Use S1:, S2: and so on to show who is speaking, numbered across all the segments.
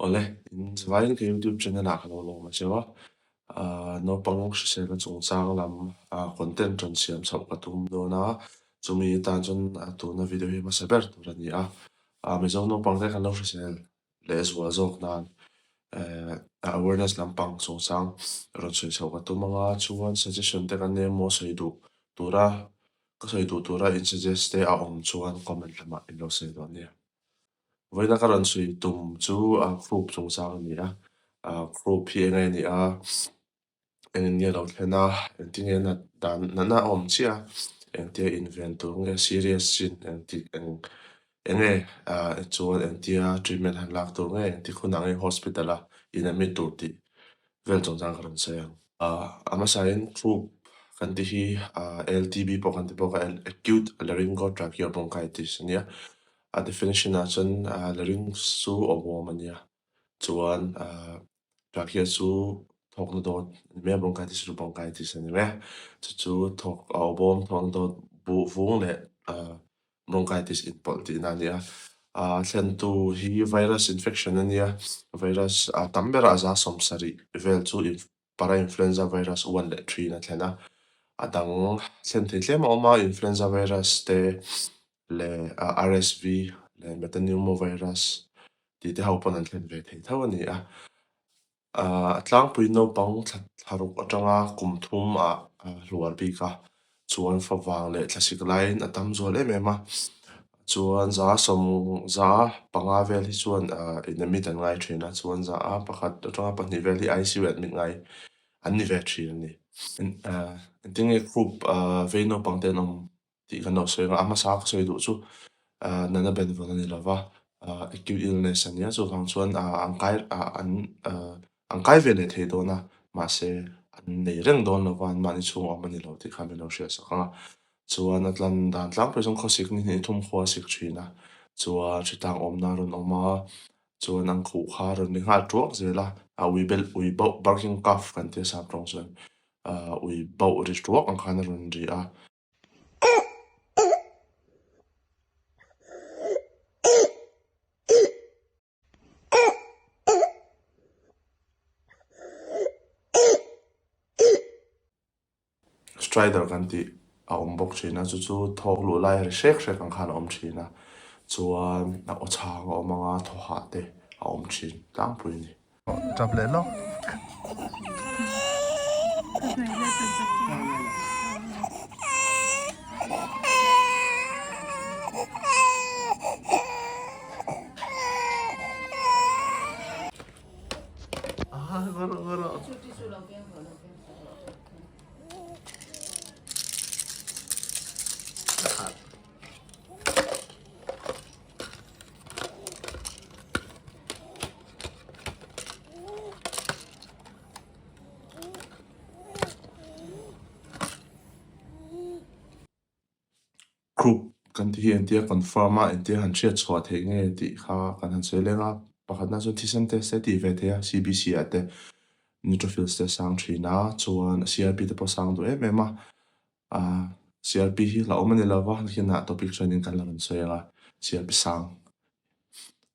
S1: Awle, in zavaiin ka YouTube channel ah ka lo lawm a cheu a, naupang hriselna chungchang lam content rawn siam chhoh ka tum dawn a, chumi atan chuan tuna video hi hmasa ber tur a ni a, Mizo naupang te kan lo hrisel leh zual zawk nan awareness lampang chungchang rawn sawi chhoh ka tum anga chuan suggestion te kan nei emaw sawi duh tura ka sawi duh tura in suggest te a awm chuan comment lamah in lo sawi dawn nia. Vawiina ka rawn sawi tum chu group chungchang a ni a, group hi eng nge a nih a, Engin nge lo thlen a, engtin nge nat dan natna a awm chiah a, engtia inven tur nge serious chin engtik eng enge ah chuan engtia treatment han lak tur nge engtik hunah nge hospital a in admit tur tih vel chungchang ka rawn sawi ang. Ah a hmasain croup kan tih hi ah L_T_B pawh kan ti bawk a acute laryngotracheobronchitis a nia, a definition ah chuan ah larynx chu awm a nia chuan ah Trachea chu thawkna dawt a ni mai a, bronchitis chu bronchitis a ni mai a. Chu chu thawk a awbawm thawkna dawt buh vung leh ah bronchitis inpawlh tihna a ni a. Ah thlentu hi virus infection a nia, virus a tam berah za 70 vel chu parainfluenza virus 1 leh 3 in a thlen a. A dang thlen thei tlem a awm a, influenza virus te leh RSV leh metapneumovirus tih te ho pawn an thlen ve thei tho a ni a. Ahh a tlangpui naupang thla thlaruk atanga kum thum ah hluar bik a, chuan favang leh thlasik laiin a tam zual em em a, chuan za sawm za panga vel hi chuan ahh in admit an ngai thin a, chuan za a pakhat atanga pahnih vel hi I_C_U admit ngai an ni ve thin a ni. Ahh engtin nge group ahh vei naupang te an awm tih kan lo sawi ang a, a hmasa ka sawi duh chu ahh natna benvawn a ni lova ahh acute illness a nia chuvang chuan ahh an kai ah an ahh an kai ve leh thei dawn a mahse an nei reng dawn lova an mahni chhung a awm a ni lo tih kha min lo hriat sak ang a chuan a tlan dan tlangpui chuan khawsik ni hnih thum khua a sik thin a chuan hritlang awmna a rawn awm a chuan an khuh kha a rawn ni nghal tuak zel a a ui bel ui bauh barking cough kan tia sap tawng chuan ahh ui bauh ri tuak ang khan a rawn ri a. Strider kan tih a awm bawk thin a, chu chu thawk luh lai ri hrek hrek ang khan a awm thin a, chuan a aw chhang a awm ang a, thaw hah te a awm thin tlangpui a ni. Tap leh lawk. Group kan tih hi engtia confirm a engtia han hriat chhuah theih nge tih kha kan han sawi leng a, pakhatna chuan thisen test te tih ve theih a C_B_C ah te neutrophils te a sang thin a chuan C_R_P te pawh a sang duh em em a. Ahh C_R_P hi hlauhawm a ni lo va, nakinah topic chuanin kan la rawn sawi ang a, C_R_P sang.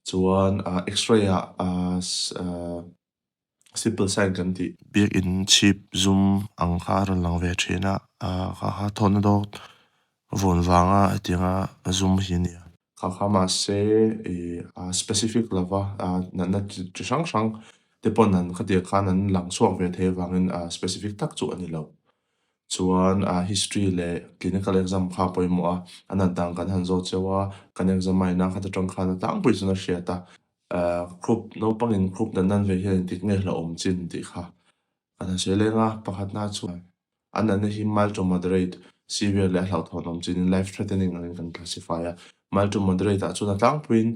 S1: Chuan ahh x-ray ah ahh simple sign kan tih. Biakin chhip zum ang kha a rawn lang ve thin a, ahh kha kha thawhna dawt vawn vanga hetianga zum hi a ni a. Kha kha mahse ih a specific lova ah natna chi hrang hrang te pawn an khatiang khan an lang chhuak ve thei avangin ah specific tak chu a ni lo. Chuan ah history leh clinical exam kha a pawimawh a, a nat dan kan han zawt cheu a, kan examine a khat atang khan a tlangpui chuan a hriat a, ah group naupangin group dan nan ve hian engtik nge hlauhawm chin tih kha kan han sawi leng a, pakhatna chuan a natna hi mild to moderate severe leh a hlauhthawn awm chinin life threatening angin kan classify a, mild to moderate ah chuan a tlangpuiin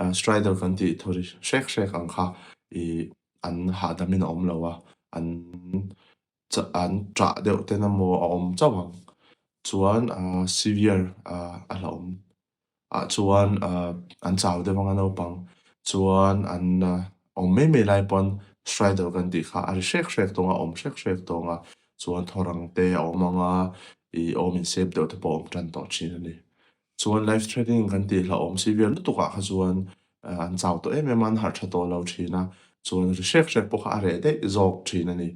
S1: ah stridor kan tih thawri hrek hrek ang kha ih an hahdamin a awm lo a, an an ṭah deuh ten emaw a awm chauh ang chuan ahh severe ahh a hlauhawm ah chuan ahh an chau deuh anga naupang chuan an awm mai mai lai pawn strider kan tih kha a ri hrek hrek tawng a a awm hrek hrek tawng a chuan thawrang te a awm anga ih awm insep deuh te pawh a awm tan tawh thin a ni. Chuan life threatening kan tih hlauhawm severe lutuk ah kha chuan An chau tawh em em a, an harh tha tawh lo thin a, chuan ri hrek hrek pawh kha a reh daih zawk thin a ni.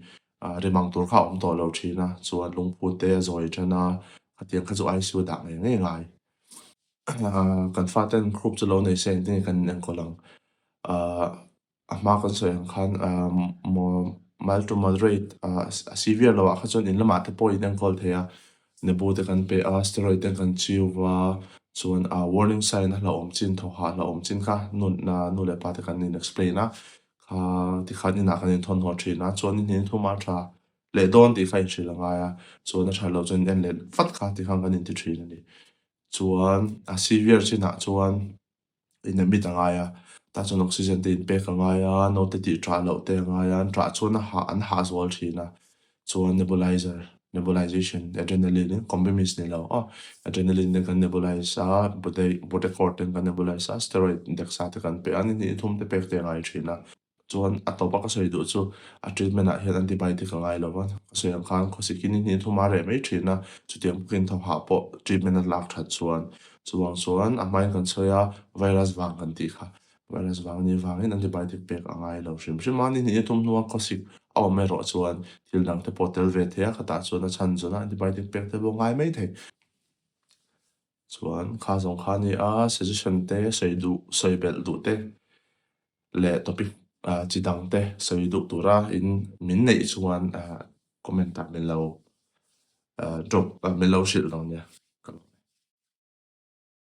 S1: Rimang tur kha a awm tawh lo thin a, chuan lungphu te a zawi tan a, khatiang kha chu ICU dah ngei ngei ngai. Kan faten croup chu lo nei se engtin nge kan inenkawl ang? A hma kan sawi ang khan mild to moderate a severe loh ah kha chuan in lamah te pawh in enkawl thei a, nebu te kan pe a, steroid te kan chiu va, chuan warning sign a hlauhawm chin thaw hah hlauhawm chin kha nu nu leh pa te kan in explain a, kha tikhan inah kan inthawn haw thin a, chuan in hnih thum a tha leh dawn tih kha inhrilh a ngai a, chuan a tha loh chuan in en leh vat kha tikhan kan inti thin a ni. Chuan a severe chinah chuan in admit a ngai a, tah chuan oxygen te in pek a ngai a, naute tih ṭah loh te a ngai a, an ṭah chuan a hah an hah zual ṭhin a, chuan nebulizer nebulization adrenaline in combimist ni lo aw adrenaline te kan nebulize a, budecort ten kan nebulize a, steroid dexa te kan pe a, ni hnih thum te pek te a ngai ṭhin a. Chuan a tawpa ka sawi duh chu a treatment ah hian antibiotic a ngai lo va, ka sawi ang khan khawsik hi ni hnih thum a reh mai thin a, chutiang bawkin thaw hah pawh treatment a lak that chuan chuvang chuan a hmain kan sawi a virus vang kan tih kha virus vang anih vangin antibiotic pek a ngai lo hrim hrim a, ni hnih thum hnua khawsik a awm erawh chuan thil dang te pawh tel ve thei a, khatah chuan a chhan zawn a antibiotic pek te pawh ngai mai thei. Chuan kha zawng kha a ni a, suggestion te sawi duh sawi belh duh te leh topic chi dang te sawi duh tura in min neih chuan comment ah min lo drop min lo hrilh dawn nia.